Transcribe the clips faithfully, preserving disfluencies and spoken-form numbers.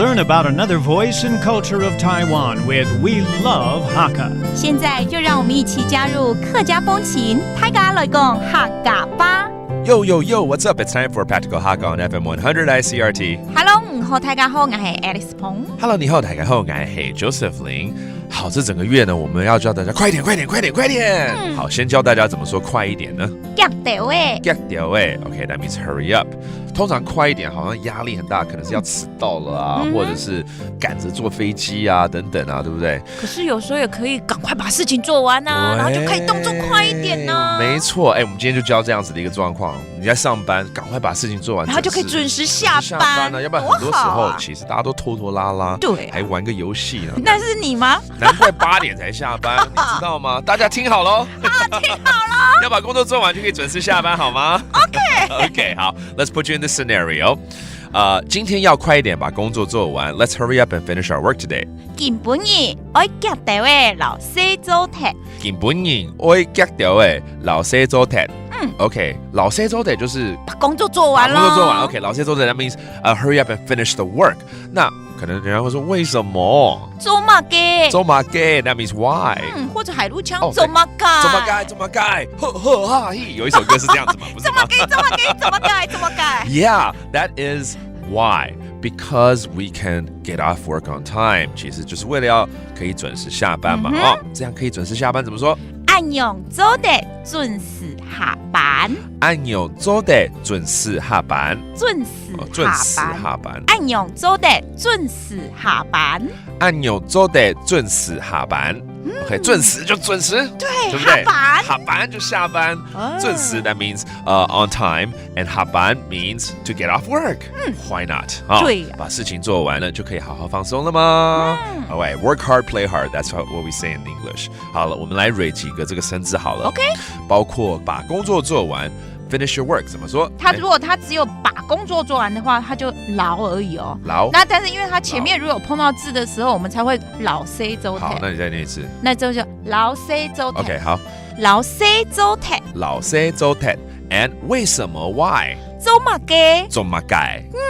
Learn about another voice and culture of Taiwan with We Love Hakka. 现在就让我们一起加入客家风情，大家来讲客家吧。 Yo, yo, yo, what's up? It's time for Practical Hakka on F M one hundred I C R T. Hello，你好，大家好，我是 Alice 彭。 Hello，你好，大家好，我是 Joseph 林。好，这整个月呢，我们要教大家快一点，快一点，快一点，快一点。好，先教大家怎么说快一点呢？急到欸。急到欸，OK，that means hurry up。通常快一点好像压力很大，可能是要迟到了啊，或者是赶着坐飞机啊，等等啊，对不对？可是有时候也可以赶快把事情做完啊，然后就可以动作快一点呢。没错，哎，我们今天就教这样子的一个状况，你在上班，赶快把事情做完，然后就可以准时下班，下班了，要不然很多时候多好啊其实大家都拖拖拉拉，对还玩个游戏呢。那是你吗？难怪八点才下班，你知道吗？大家听好喽，啊，听好了。要把工作做完就可以准时下班，好吗？OK OK，好，Let's put you in this scenario。呃，今天要快一点把工作做完。Let's hurry up and finish our work today. 今晡日愛急到欸，老細做忒。今晡日愛急到欸，老細做忒。嗯，OK，老細做忒就是把工作做完了。把工作做完。OK，老細做忒，that means uh hurry up and finish the work。那可能人家会说为什么？做么个？做么个？That means why？嗯，或者海陆腔哦做么个？做么个？做么个？呵呵哈嘿，有一首歌是这样子嘛，不是吗做么个？做么个？做么个？做么个？ ？Yeah, that is why. Because we can get off work on time，其实就是为了要可以准时下班嘛，嗯哼哦，这样可以准时下班怎么说？恁樣做得准時下班。恁樣做得准时下班，准时哦，准时下班。下班，恁樣做得准時下班。恁樣做得准时下班。OK，准时就准时，对，对不对？下班。下班就下班，哦准时 that means uh on time and 下班 means to get off work。Why not？啊，对呀把事情做完了就可以好好放松了吗？All right, work hard, play hard. That's what what we say in English. 好了，我们来 rate 几个这个生字好了。 OK 包括把工作做完，finish your work 怎么说？他如果他只有把工作做完的话，他就老而已哦。哎，老。那但是因为他前面如果有碰到字的时候，我们才会老say做好，忒，那你再念一次。那这就老say做忒。 OK，好，老say做忒。老say做忒，and 为什么？Why？做么个？做么个？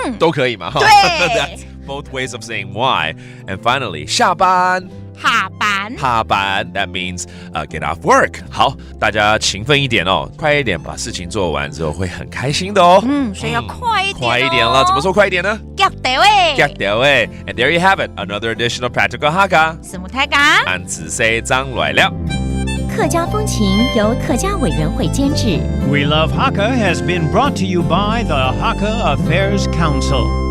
嗯，都可以嘛哈。对 That's both ways of saying why. And finally，下班。下班。下班，that means uh get off work。好，大家勤奋一点哦，快一点把事情做完之后会很开心的哦。嗯，所以要快一点、哦快一点了，怎么？说快一点呢？急到欸。急到欸。And there you have it, another edition of Practical Hakka。什么太干？俺仔细张来了。客家风情由客家委员会监制。 We Love Hakka has been brought to you by the Hakka Affairs Council.